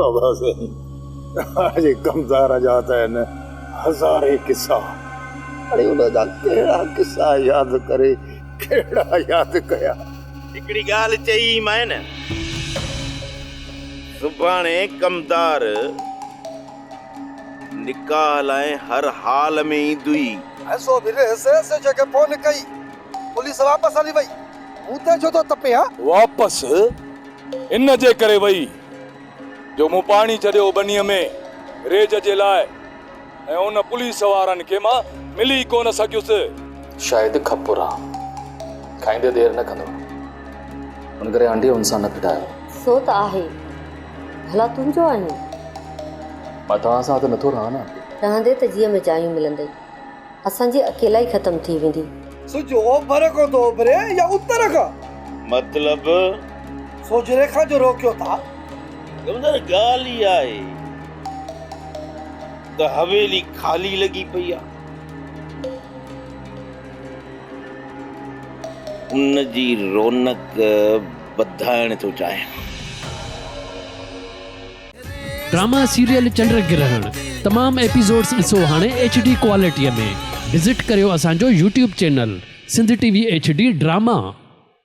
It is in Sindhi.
بابا سائين توهان جي ڪمدار جا ته آهن هزارين قصا. اڙي ان جا ڪهڙا قصا ياد ڪري ڪهڙا ياد ڪيان. هڪڙي ڳالهه چئي ئي مانء نه. سڀاڻي ڪمدار نڪاح لاء هر حال ۾ ايندوئي. ايسو به ريس ايس ايڇ او کي فون ڪئي. پوليس واپس هلي وئي. مون تي ڇو ٿو تپين ها؟ واپس ان جي ڪري وئي جو مون پاڻي ڇڏيو ٻنيء ۾ ريج جي لاء ۽ ان پوليس وارن کي مان ملي ئي ڪونه سگهيس. شايد کپر آ. کائيندي دير نه ڪندو. ان ڪري آنٽي ان سان نه ڦٽايو. سو ته آهي. ڀلا تون جو آهين؟ مان توهان سان ته نٿو رهان نه آنٽي. رهندي ته جيء ۾ جايون ملندئي. اسان جي اڪيلائي ختم ٿي ويندي. سج اوڀر کان ٿو اڀري يا اتر کان؟ مطلب؟ سوجهري کان جو روڪيو ٿا. گمدر ڳالهه اها آهي ته حويلي خالي لڳي پئي آهي. ان جي رونق وڌائڻ ٿو چاهيان. ڊراما سيريل چنڊ گرهڻ تمام ايپيسوڊس ڏسو هاڻي ايڇ ڊي ڪوالٽي ۾ وزٽ ڪريو اسان جو YouTube channel Sindh T V H D drama.